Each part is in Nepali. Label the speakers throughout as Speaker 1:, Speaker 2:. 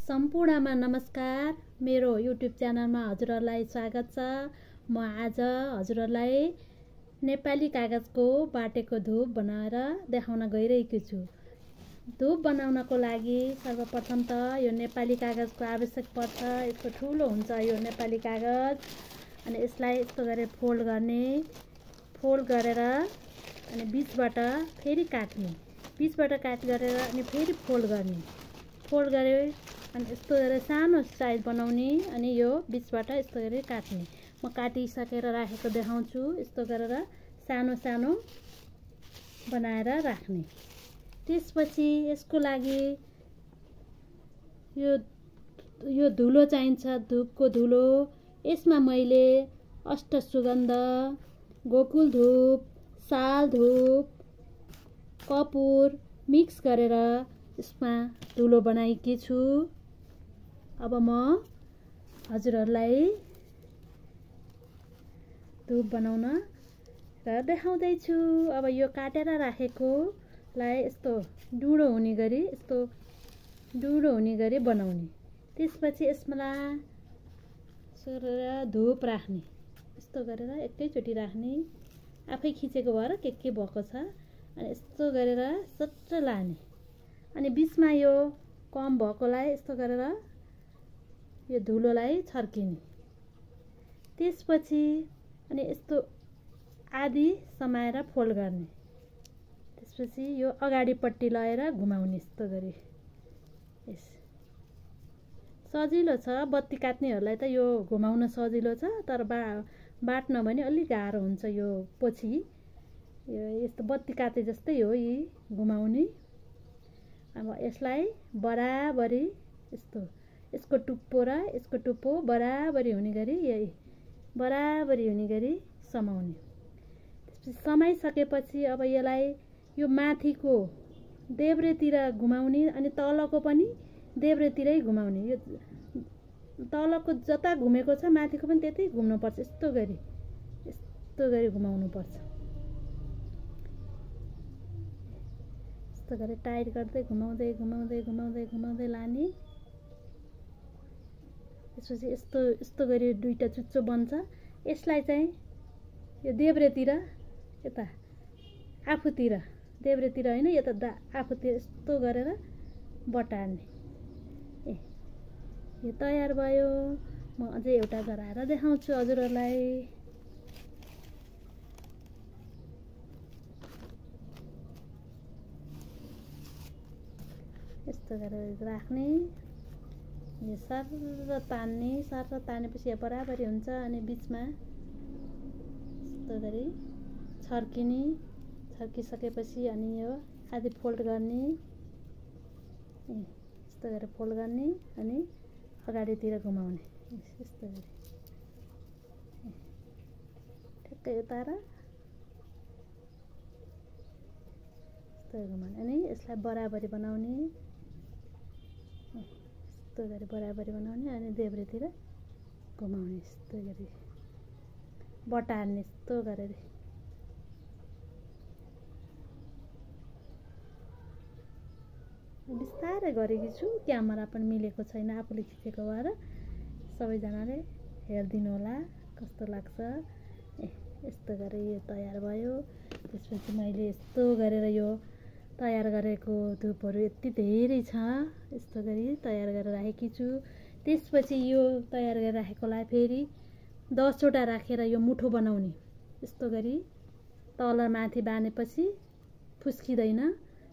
Speaker 1: सम्पूर्णमा नमस्कार। मेरो युट्युब च्यानलमा हजुरहरूलाई स्वागत छ। म आज हजुरहरूलाई नेपाली कागजको बाटेको धूप बनाएर देखाउन गइरहेको छु। धूप बनाउनको लागि सर्वप्रथम त यो नेपाली कागजको आवश्यक पर्छ। यस्तो ठुलो हुन्छ यो नेपाली कागज। अनि यसलाई यस्तो गरेर फोल्ड गर्ने, फोल्ड गरेर अनि बीचबाट फेरि काट्ने, बीचबाट काट गरेर अनि फेरि फोल्ड गर्ने, फोल्ड गरे अनि यस्तो गरेर सानो साइज बनाउने अनि यो बीचबाट यस्तो गरेर काट्ने। म काटिसकेर राखेको देखाउँछु। यस्तो गरेर सानो सानो बनाएर राख्ने। त्यसपछि यसको लागि यो धुलो चाहिन्छ, धूपको धुलो। यसमा मैले अष्टसुगन्ध, गोकुल धूप, साल धूप, कपुर मिक्स गरेर यसमा धुलो बनाएकी छु। अब म हजुरहरूलाई धूप बनाउन र देखाउँदैछु। अब यो काटेर राखेकोलाई यस्तो डुडो हुने गरी, यस्तो डुडो हुने गरी बनाउने। त्यसपछि यसमा धूप राख्ने, यस्तो गरेर एकैचोटि राख्ने। आफै खिचेको भएर के भएको छ। अनि यस्तो गरेर सट्ट लाने अनि बीचमा यो कम भएकोलाई यस्तो गरेर यो धुलोलाई छर्किने। त्यसपछि अनि यस्तो आधी समाएर फोल्ड गर्ने। त्यसपछि यो अगाडिपट्टि लगाएर घुमाउने यस्तो गरी। यस सजिलो छ। बत्ती काट्नेहरूलाई त यो घुमाउन सजिलो छ, तर बाट्न भने अलिक गाह्रो हुन्छ। यो पछि यो यस्तो बत्ती काटे जस्तै हो यी घुमाउने। अब यसलाई बराबरी यस्तो यसको टुप्पो र यसको टुप्पो बराबरी हुने गरी, यही बराबरी हुने गरी समाउने। त्यसपछि समाइसकेपछि अब यसलाई यो माथिको देब्रेतिर घुमाउने अनि तलको पनि देब्रेतिरै घुमाउने। यो तलको जता घुमेको छ माथिको पनि त्यतै घुम्नुपर्छ। यस्तो गरी घुमाउनुपर्छ। यस्तो गरी टाइट गर्दै घुमाउँदै घुमाउँदै घुमाउँदै घुमाउँदै लाने। त्यसपछि यस्तो गरी दुईटा चुच्चो बन्छ। यसलाई चाहिँ यो देब्रेतिर, यता आफूतिर, देब्रेतिर होइन यता आफूतिर यस्तो गरेर बटार्ने। यो तयार भयो। म अझै एउटा गराएर देखाउँछु हजुरहरूलाई। यस्तो गरेर राख्ने, यो सर तान्ने, सर तानेपछि यहाँ बराबरी हुन्छ। अनि बिचमा यस्तो गरी छर्किने, छर्किसकेपछि अनि यो आधी फोल्ड गर्ने, यस्तो गरेर फोल्ड गर्ने अनि अगाडितिर घुमाउने। यस्तो गरी ठ्याक्कै उतार यस्तो घुमाउने अनि यसलाई बराबरी बनाउने। यस्तो गरी बराबरी बनाउने अनि देब्रेतिर घुमाउने, यस्तो गरी बटार्ने, यस्तो गरेर। बिस्तारै गरेकी छु, क्यामेरा पनि मिलेको छैन आफूले खिचेको भएर। सबैजनाले हेरिदिनु होला कस्तो लाग्छ। यस्तो गरेर यो तयार भयो। त्यसपछि मैले यस्तो गरेर यो तयार गरेको धुपहरू यति धेरै छ। यस्तो गरी तयार गरेर राखेकी छु। त्यसपछि यो तयार गरेर राखेकोलाई फेरि 10वटा राखेर यो मुठो बनाउने। यस्तो गरी तल माथि बाँधेपछि फुस्किँदैन,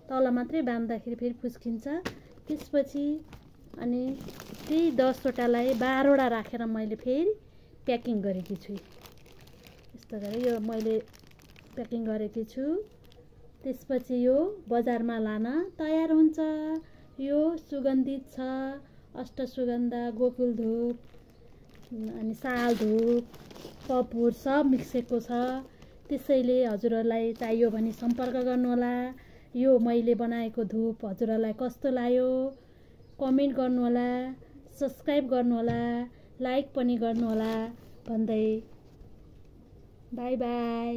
Speaker 1: तल मात्रै बाँध्दाखेरि फेरि फुस्किन्छ। त्यसपछि अनि त्यही 10वटालाई 12वटा राखेर मैले फेरि प्याकिङ गरेकी छु। यस्तो गरेर यो मैले प्याकिङ गरेकी छु। त्यसपछि यो बजारमा लान तयार हुन्छ। यो सुगन्धित छ। अष्टसुगन्ध, गोकुल धूप अनि साल धूप, कपुर सब मिक्सेको छ। त्यसैले हजुरहरूलाई चाहियो भने सम्पर्क गर्नुहोला। यो मैले बनाएको धूप हजुरहरूलाई कस्तो लाग्यो कमेन्ट गर्नुहोला, सब्स्क्राइब गर्नुहोला, लाइक पनि गर्नुहोला भन्दै बाई बाई।